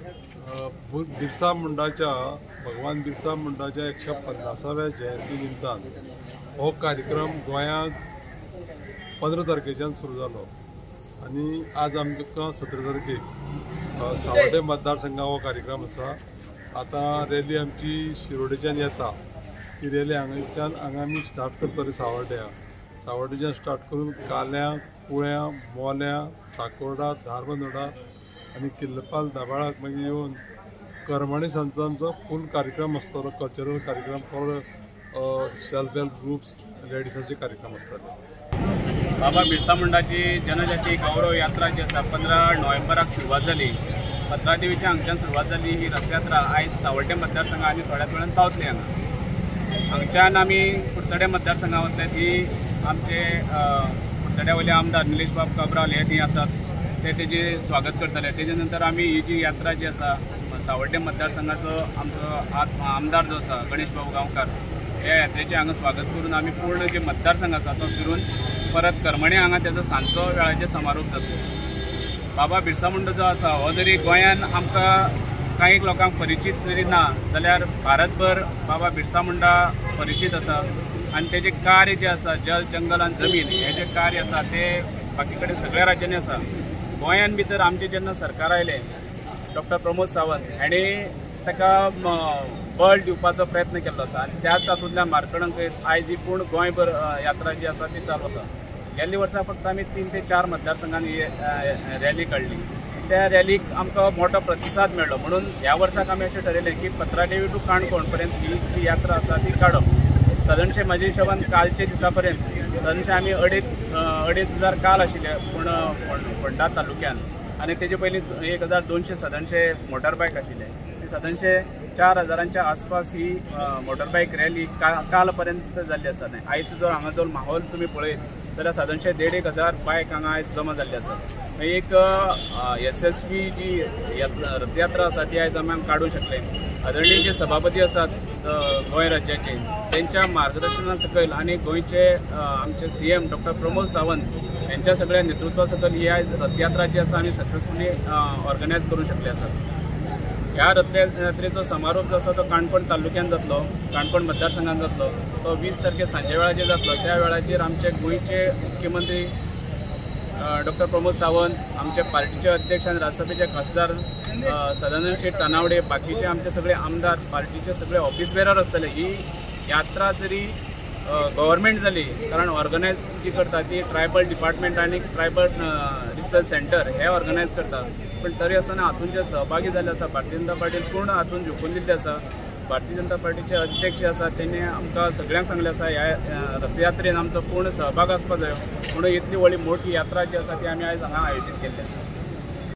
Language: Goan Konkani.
बिरसा मुंडाच्या भगवान बिरसा मुंडाच्या 150व्या जयंती निमतान हो कार्यक्रम गोंयांत 15 तारखेच्यान सुरू जालो आनी आज आमकां 17 तारखेक सावड्डे मतदारसंघा हो कार्यक्रम आसा। आतां रॅली आमची शिरोडेच्यान येता, ती रॅली हांगाच्यान हांगा आमी स्टार्ट करतले सावड्ड्या, सावड्डेच्यान स्टार्ट करून काल्यां, कुळ्यां, मोल्यां, साकोर्डा, धारबांदोडा आनी किल्लपाल दाबाळाक मागीर येवन करमणी सांजचो आमचो फूल कार्यक्रम आसतलो, कल्चरल कार्यक्रम फॉर सेल्फ हेल्प ग्रुप्स लेडिसांचे कार्यक्रम आसतले। बाबा बिरसा मुंडाची जनजाती गौरव यात्रा जी आसा 15 नोव्हेंबराक सुरवात जाली। पत्रादेवीच्या हांगच्यान सुरवात जाली ही रथयात्रा आयज सावड्डे मतदारसंघा आनी थोड्याच वेळान पावतली हांगा। हांगच्यान आमी कुडचडे मतदारसंघा वतले, ती आमचे कुडचड्या वयले आमदार निलेश बाब काब्राल हे थंय आसात, ते तेजे स्वागत करतले। तेजे नंतर आमी ही जी यात्रा जी आसा सावड्डे मतदारसंघाचो आमचो आमदार जो आसा गणेश बाबू गांवकार ह्या यात्रेचें हांगा स्वागत करून आमी पूर्ण जे मतदारसंघ आसा तो फिरून परत करमणे हांगा तेजो सांजचो वेळाचेर समारोप जातलो। बाबा बिरसा मुंडा जो आसा हो जरी गोंयान आमकां कांय लोकांक परिचीत जरी ना जाल्यार भारतभर बाबा बिरसा मुंडा परिचीत आसा आनी तेजें कार्य जें आसा जल जंगल आनी जमीन हें जें कार्य आसा तें बाकी कडेन सगळ्या राज्यांनी आसा। गोंयान भितर आमचें जेन्ना सरकार आयलें डॉक्टर प्रमोद सावंत हांणी ताका बळ दिवपाचो प्रयत्न केल्लो आसा आनी त्याच हातूंतल्यान मार्कडांक आयज ही पूर्ण गोंयभर यात्रा जी आसा ती चालू आसा। गेल्ल्या वर्सा फक्त आमी 3 ते 4 मतदारसंघांनी ही रॅली काडली, त्या रॅलीक आमकां मोठो प्रतिसाद मेळ्ळो म्हणून ह्या वर्साक आमी अशें ठरयलें की पत्रादेवी टू काणकोण पर्यंत ही जी यात्रा आसा ती काडप। सादारणशें म्हाज्या हिशोबान कालचे दिसा पर्यंत सादारणशें आमी 2,500 काल आशिल्ले पूण फोंडा तालुक्यान आनी तेजे पयलीं 1,200 सादारणशें मोटर बायक आशिल्ले, ती सादारणशें 4,000च्या आसपास ही मोटर बायक रॅली काल पर्यंत जाल्ली आसा। आयचो जो हांगा जो माहोल तुमी पळयत जाल्यार सादारणशें 1,500 बायक हांगा आयज जमा जाल्ली आसा। एक यशस्वी जी रथयात्रा आसा ती आयज आमी काडूंक शकले। आदरणीय जे सभापती आसात गोंय राज्याचे तेंच्या मार्गदर्शना सकयल आनी गोंयचे आमचे CM doctor Pramod Sawant हेंच्या सगळ्या नेतृत्वा सकयल ही आयज रथयात्रा जी आसा आमी सक्सेसफुली ऑर्गनायज करूंक शकले आसात। ह्या रथयात्रेचो समारोप जो आसा तो काणकोण तालुक्यान जातलो, काणकोण मतदारसंघान जातलो, तो 20 तारखे सांजे वेळाचेर जातलो। त्या वेळाचेर आमचे गोंयचे मुख्यमंत्री डॉक्टर प्रमोद सावंत, आमचे पार्टीचे अध्यक्ष आनी राज्यसभेचे खासदार सदानंद शेट तानावडे, बाकीचे आमचे सगळे आमदार, पार्टीचे सगळे ऑफिस बेरर आसतले। ही यात्रा जरी गव्हर्मेंट जाली कारण ऑर्गनायज जी करता ती ट्रायबल डिपार्टमेंट आनी ट्रायबल रिसर्च सेंटर हे ऑर्गनायज करता, पण तरी आसतना हातून जे सहभागी जाल्ले आसा भारतीय जनता पार्टीन पूर्ण हातून झोकून दिल्ले आसा। भारतीय जनता पार्टीचे अध्यक्ष आसा तेणे आमकां सगळ्यांक सांगलें आसा ह्या रथयात्रेन आमचो पूर्ण सहभाग आसपाक जायो म्हणून इतली व्हडली मोठी यात्रा जी आसा ती आमी आयज हांगा आयोजीत केल्ली आसा।